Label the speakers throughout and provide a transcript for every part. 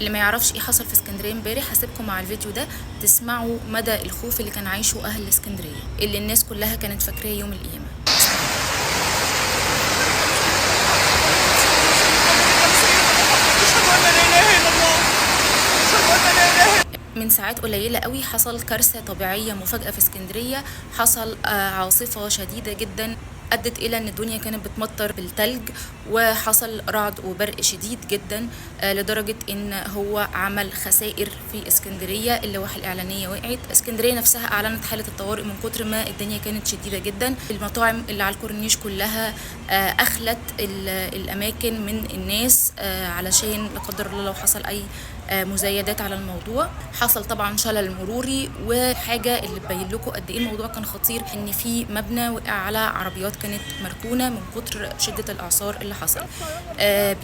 Speaker 1: اللي ما يعرفش ايه حصل في اسكندرية امبارح هسيبكم مع الفيديو ده تسمعوا مدى الخوف اللي كان عايشه اهل اسكندرية، اللي الناس كلها كانت فاكراه يوم القيامة.
Speaker 2: أشهد أن لا إله إلا الله، أشهد أن لا إله.
Speaker 1: من ساعات قليلة قوي حصل كارثة طبيعية مفاجأة في اسكندرية. حصل عاصفة شديدة جدا أدت إلى أن الدنيا كانت بتمطر بالتلج، وحصل رعد وبرق شديد جدا، لدرجة أن هو عمل خسائر في اسكندرية. اللوائح الإعلانية وقعت، اسكندرية نفسها أعلنت حالة الطوارئ من كتر ما الدنيا كانت شديدة جدا. المطاعم اللي على الكورنيش كلها أخلت الأماكن من الناس، علشان لا قدر الله لو حصل أي مزايدات على الموضوع. حصل طبعا شلل مروري، وحاجة اللي تبين لكم قد ايه الموضوع كان خطير ان في مبنى وقع على عربيات كانت مركونة من كتر شدة الإعصار اللي حصل.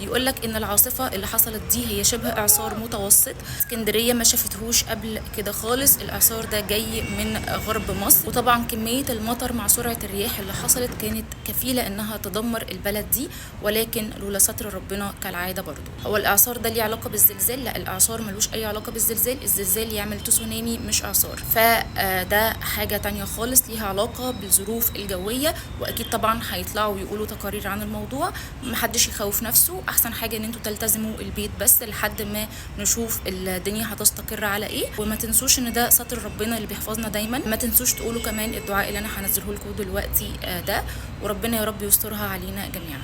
Speaker 1: بيقول لك ان العاصفة اللي حصلت دي هي شبه إعصار متوسط، اسكندرية ما شافتهوش قبل كده خالص. الإعصار ده جاي من غرب مصر، وطبعا كمية المطر مع سرعة الرياح اللي حصلت كانت كفيلة انها تدمر البلد دي، ولكن لولا ستر ربنا كالعادة. برضو هو الإعصار ده ليه علاقة بالزلزال؟ لا، الإعصار ملوش أي علاقة بالزلزال. الزلزال يعمل تسونامي مش إعصار، فده حاجة تانية خالص ليها علاقة بالظروف الجوية. وأكيد طبعا هيطلعوا ويقولوا تقارير عن الموضوع، محدش يخوف نفسه. أحسن حاجة إن انتوا تلتزموا البيت بس لحد ما نشوف الدنيا هتستقر على إيه. وما تنسوش إن ده ستر ربنا اللي بيحفظنا دايما. ما تنسوش تقولوا كمان الدعاء اللي أنا هنزله لكم دلوقتي ده، وربنا يا رب يسترها علينا جميعا.